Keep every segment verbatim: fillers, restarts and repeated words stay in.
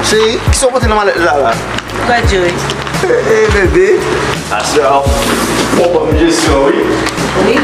Cheri, kisa w pote nan malèt la la? Gad yo wi. E, e, bebe. Aswè a, w pran jesyon, wi. Wi.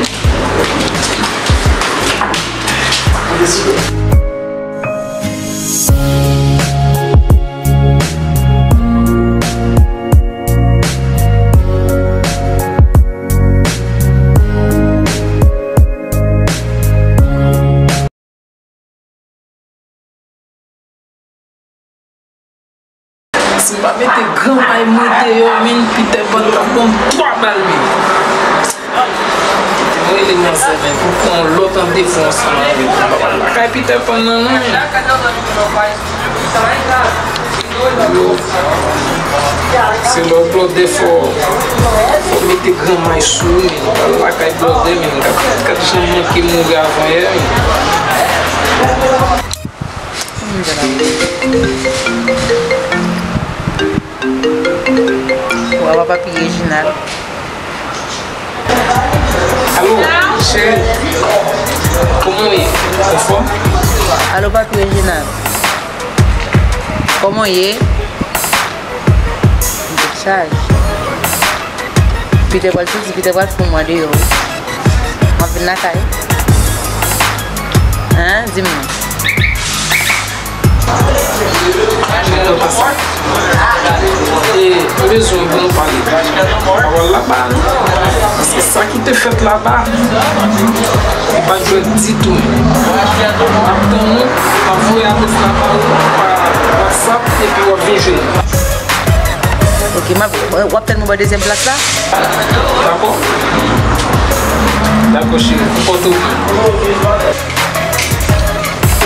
Si m pa mete granmay mwen deyò, men Peter Pan t ap ban m twa bal, men. Mwen rele manzè, men, pou pran yon lòt randevou ansanm avè l. M pa pral lakay Peter Pan nan, non. Yo, se lè w blòdè fò, fò mete granmay sou ou, men. Pral lakay blòdè, men. Gad, gad jan m manke mouri avan yè, men. Wawa, papi Reginald. Alo, cheri. Kòman w ye? Anfòm? Alo, papi Reginald. Kòman w ye? M te chaj. Peter pral soti, Peter pral fè mwen deyò wi. M ap vin lakay. Hein? Di m non. Mwen kontan sa. E, mwen bezwen pou nou pale. Pawòl laba a, non. Paske sa ki te fèt laba, li pa t jwèt ditou menm. M ap tann ou, m ap voye adrès la ba ou pa WhatsApp, epi w ap vin jwenn mwen. Ok, m ap, w ap tann mwen bò dezyèm plas la? Dakò. Dakò, cheri. Konpòte w byen.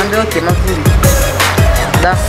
Anben, ok, m ap vini. Dakò.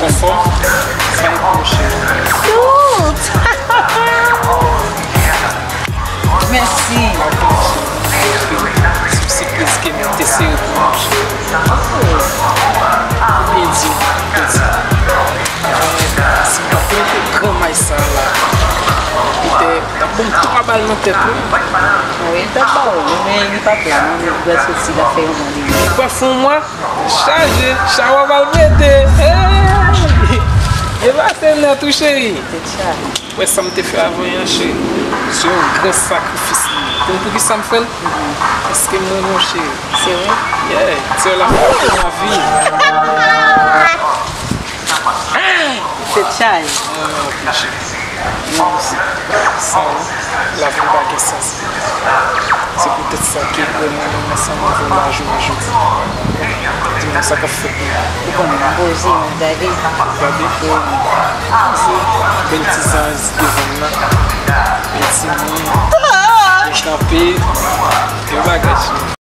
Anfòm? Sa e pou ou, cheri? Cute! Mèsi. Sou sipriz ke m te sere pou ou, cheri. Ou byen di, ou byen di. Avan, si m pa t mete granmay sa a la, petèt, t ap ban m twa bal nan tèt, wi. Wi, m t ap ba ou, men li pa pè, non, li pral soti, l ap fè yon mwa li. Li pral fè yon mwa? Chaje, chawa pral pete. Hey! E pase nèt wi, cheri. Tèt chaje. Wè sa m te fè avan yè, cheri. Se yon gran sakrifis li ye. Konn poukisa m fè l? Paske m renmen w, cheri. Se vre? Yeah, tu es la femme de ma vie. Tèt chaje. Mwen renmen w anpil, cheri. Mwen osi. San ou, lavi m pa gen sans. Se poutèt sa ke vrèman nou ansanm avè w la jounen jodi. Di m non, sa k ap fèt menm? Ou konnen, m poze, m gade. Gade? Bèl ti zanj devan m nan. Bèl ti moun. Kanpe. Bèl bagay, cheri.